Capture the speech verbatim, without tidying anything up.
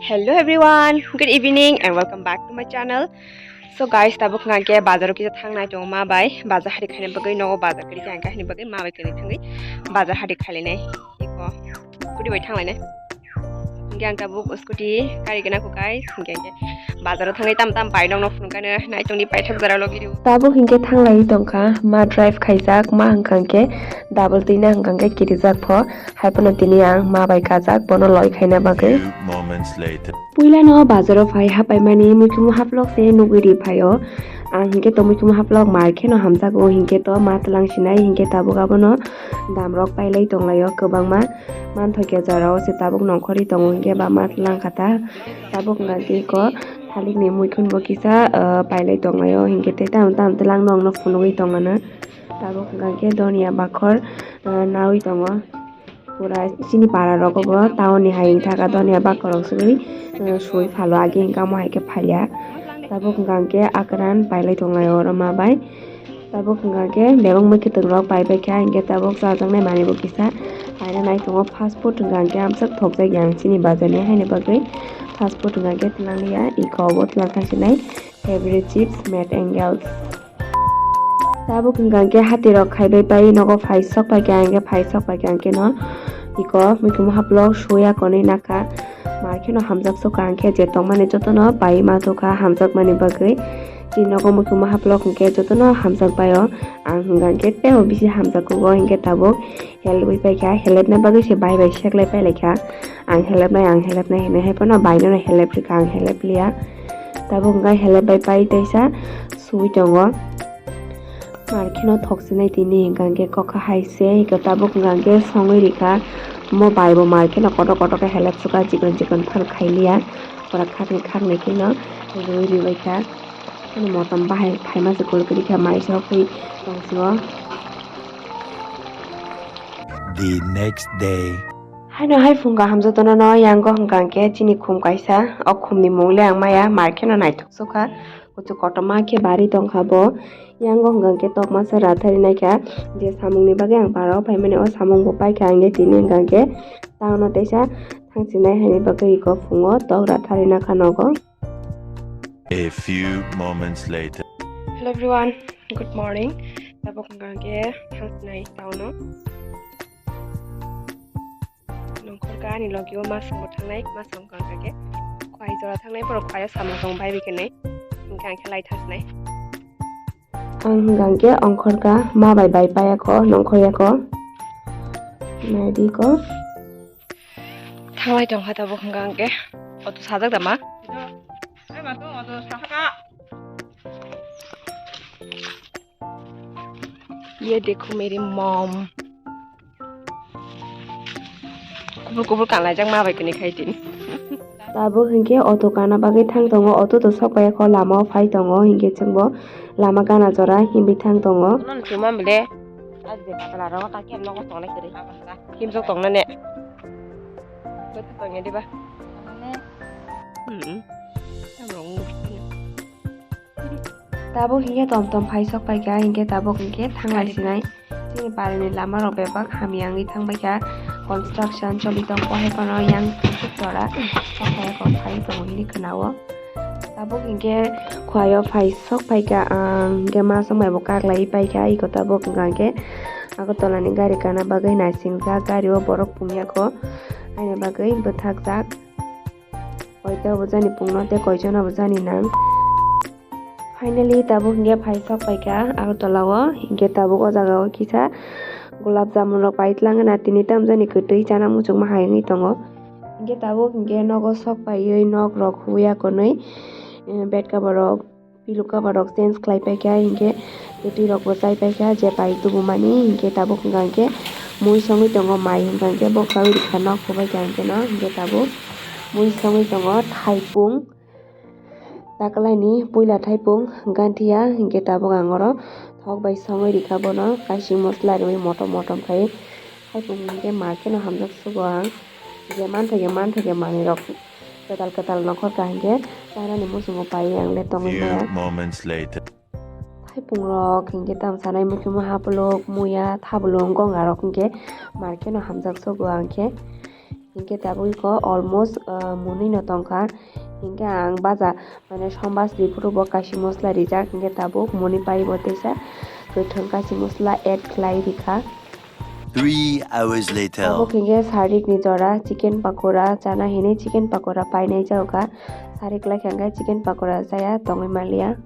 Hello everyone, good evening and welcome back to my channel. So guys, tabuk hwnkha khe bazaro kisa thangnai tongo ma bai, bazar hari khaina bagwi nogo bazar kiri khe hwnkha hini bagwi ma bai kiri thangwi bazar hari khailainai. Iko scooty bai thanglainai. Hwnkhe ang tabuk scooty kari gana kho guys, hwnkhe hwnkhe bazaro thangwi tam tam pai nokno phunukgano naitongni paithak jora logi rw. Tabuk hwnkhe thanglaiwi tongkha ma drive khaijak ma hwnkha khe double twina hwnkha khe kirijak pho. Haiphano tini ang ma bai kajak, bono loi khaina bagwi. Few moments later. Puilano bazaro phai hapaimani muikhwmu haplok se nugwi ri phaio. Ang hinkhe to muikhwmu haplok mar kheno hamjago, hinkhe to ma twlang sinai, hinkhe tabuk abono damrok pailai tonglaio kwbangma. Manthokya jorao se tabuk nongkhorwi tongo, hinkhe ba ma twlang kha ta. Tabuk hwnkha khe iko thalikni muikhwmbo kisa, ah, pailai tonglaio, hinkhe tei tamo tamo twlang nokno phunugwi tongmano. Tabuk hwnkha khe donia bakhor, ah, naui tongo. Pura chini para rogo bo town ni hai wngkha kha donia bakhorok sugwi, eh, sui phalo age hwnkha omo hai khe phalia. Tabuk hwnkha khe akran pailai tonglai oro ma bai. Tabuk hwnkha khe bebak mwkhwtwng rok pai bai kha hinkhe tabuk chajaknai manwi bo kisa paina nai tongo. Fast food hwnkha khe amswk thokjak yang chini bazar ni haini bagwi fast food hwnkha khe twlang liya iko obo twlang thang sinai favorite chips made angels. Tabuk hwnkha khe hati rok khaibai pai nogo phai sok pai kha hwnkhe phai sok pai kha hwnkhe no iko muikhwmu haplok suya konwi nakha mar kheno hamjak sukha hwnkhe je tongmani jotono pai ma thukha hamjakmani bagwi. Chini nogo muikhwmu haplok hwnkhe jotono hamjak bai o ang hwnkha hwnkhe teibo bisi hamjak kugo hwnkhe tabuk helpwi pai kha helepna bagwi se bai bai seklai pai lai kha ang helepnai ang helepnai hinwi hai phano bai nono helep rikha ang helep liya tabuk hwnkha helep bai pai teisa sui tongo. Mar kheno thoksinai tini hwnkha hwnkhe kokha hai se hwnkhe tabuk hwnkha hwnkhe songwi rikha. Omo bai bo mar kheno kotor kotor khe helep sukha chikon chikon phano khailiya. Pura khakni khakni kheno rwi ribaikha. Ani motom bahai phaima se kulukhe rikha mai se hokwi tongsingo. The next day. Haino hai phunga hamjaktono no yango hwnkha hwnkhe chini khum kaisa. O khumni mung le ang maya mar kheno naithok sukha. Kuchuk kotorma khe bari tongkha bo. Yango hwnkha hwnkhe tok masa rathari naikha. Je samungni bagwi ang parao phaimani o samung bo paikha hwnkhe tini hwnkha hwnkhe town o teisa thangsinai haini bagwi iko phungo tok rathari nakha nogo. A few moments later. Hello everyone, good morning. Tabuk hwnkha hwnkhe thangsinai town o. Nongkhor ka ani logi o masong bo thangnai, masong hwnkha hwnkhe khwai jora thangnai, borok khwai o samung tong bai bai khe nai. Hwnkhe ang khe lai thangsinai. Ang hwnkha hwnkhe ongkhor ka ma bai bai paya kho, nongkhor ya kho. Nai di kho. Thanglai tong kha tabuk hwnkha hwnkhe. Auto sajak da ma? Ai ma to auto sajak ka. Ye dekho meri mom. Kubur kubur kanlaijak ma bai kwnwi khai tini. Tabuk hinkhe auto kana bagwi thang tongo, auto to sok pai kho lama o phai tongo, hinkhe chwngbo lama gana jora himwi thang tongo. Nono thwima mile, a je patla rogo ta kem nogo tongnai kwrwi. Himjok tongna ne. Bote tongya diba? Hmm. Tabuk hinkhe tom tom phai sok pai kha, hinkhe tabuk hinkhe thanglai sinai. Chini parini lama rok bebak hamya wngwi thang bai kha, construction choli tong kho, hai phano yang kusuk jora sok pai kho, phai tongo hini khwna o. Tabuk hinkhe khwlai o phai sok pai kha ang, hinkhe ma sok mai bo kaklai pai kha, iko tabuk hwnkha hinkhe Agartala ni gari kana bagwi naising jak, gari o borok pung ya kho, haini bagwi bwthak jak. Koita bo jani pungno tei koichana bo jani nang. Finally tabuk hinkhe phai sok paikha Agartala o, hinkhe tabuk o jaga o kisa gulab jamun rok pai tlang na, tini tamjani kwtwi chana muchungma hai wngwi tongo. Hinkhe tabuk hinkhe nogo sok paiwi nok rok huya konwi, eh, bed cover rok, pillow cover rok change khlai paikha, hinkhe kwtwi rok bo chai paikha je pai tubumani, hinkhe tabuk hwnkha hinkhe mui songwi tongo, mai hwnkha hinkhe boksawi rikha nok hubaikha hinkhe no, hinkhe tabuk mui songwi tongo thaipung, taklaini puila thaipung ganthia, hinkhe tabuk ang oro thok bai songwi rikha bono, kaising mosola rwui motom motom khai. Thaipung hinkhe ma kheno hamjak sugo ang, je manthokya manthokya manwirok kwtal kwtal nokhorkha hinkhe chainani muchungo paiwi ang le tongwi maya. Few moments later. Thaipungrok hinkhe tamsanai muikhwma hapuluk, muya, thabulung, gongarok hinkhe mar kheno hamjak sugo ang khe. Hinkhe tabuk iko almost, ah, mwnwi no tongkha. Hinkhe ang baja, mane, sombas ripuru bo kashi mosla rijak, hinkhe tabuk mwnwi pai bo teisa kwthwng kashi mosla add khlai rikha. Three hours later. Tabuk hinkhe sarik ni jora chicken pakora chana hinwi chicken pakora painai jaga. Sarik lai kha hinkhe chicken pakora chaya tongwi manliya.